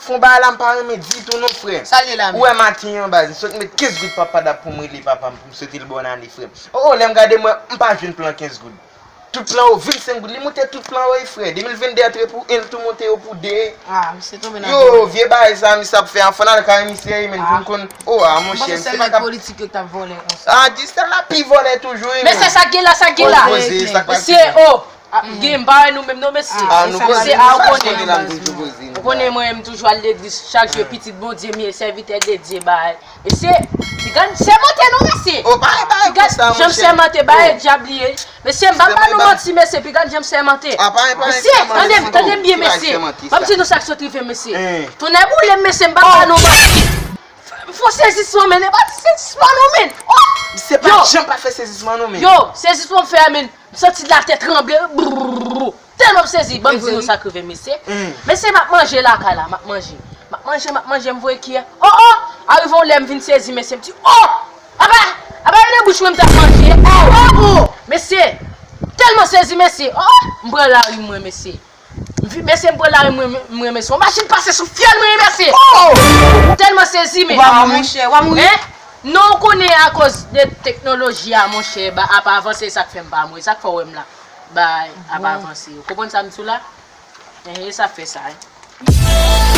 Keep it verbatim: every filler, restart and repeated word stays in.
Fon bagay la m pa renmen ditou non, frè. Sa l ye la menm? Ou wè maten an, baz, m sot met kenz goud papa dap pou m rele papa m, pou m swete l bòn ane, frè. O, o, lè m gade, m wè m pa jwenn plan kenz goud. Tout plan yo vennsenk goud. Li moute tout plan yo, wi, frè. De mil venndde antre pou en, l tou monte yo pou de. Ah, misye tonbe nan... Yo, vye bagay sa, misye ap fè a. Fò n al kay misye, wi, men pou n konn. O, a, monchè, misye pa ka... Politik yo k t ap vòlè konsa. Ah, Distel la pi vòlè toujou, wi. Men se sa k gen la, sa k gen la. Poze, sa k pase. Mesye, o. Ah, gen m pa wè nou menm non, mesye. Ah, nou poze, mesye, a, ou konnen. Ou konnen mwen, m toujou al legliz chak jou, pitit Bondye m ye, sèvitè de Dye, bay. Mesye, piga n sèmante non, mesye. O, bay, bay, piga n janm sèmante, bay, dyab li ye. Mesye, m pa ba nou manti, mesye, piga n janm sèmante. Mesye, tande m, tande m byen, mesye. M ap di nou sa k sot rive m, mesye. Tonnè boule m, mesye, m pa ba nou manti. M fè yon sezisman, men, e pa ti sezisman non, men. O! Se pa janm pa fè sezisman non, men. Yo, sezisman m fè a, men. M santi latè tranble. Brrr. Tèlman m sezi, ban m di nou sa k rive, mesye. Mesye, m ap manje lakay la, m ap manje. M ap manje, m ap manje, m voye kiyè. O, o! Arive yon lè m vin sezi, mesye, m di, o! Apa, apa, e nan bouch mwen m t ap manje. O, o, o! Mesye, tèlman sezi, mesye. O, o! M pran lari mwen, mesye. M vi-, mesye, m pran lari mwen, mwen, mesye. Yon machin pase sou fyèl mwen, mesye. O! Tèlman sezi, men. Ou pa mouri? Monchè, w a mouri? Hein? Non, ou konnen akoz de teknoloji a, monchè, ba, ap avanse, sa k fè m pa mouri, sa k fè w wè m la. Bay, ap avanse. Ou konprann sa m di w la? Enhen, e sa k fè sa, wi.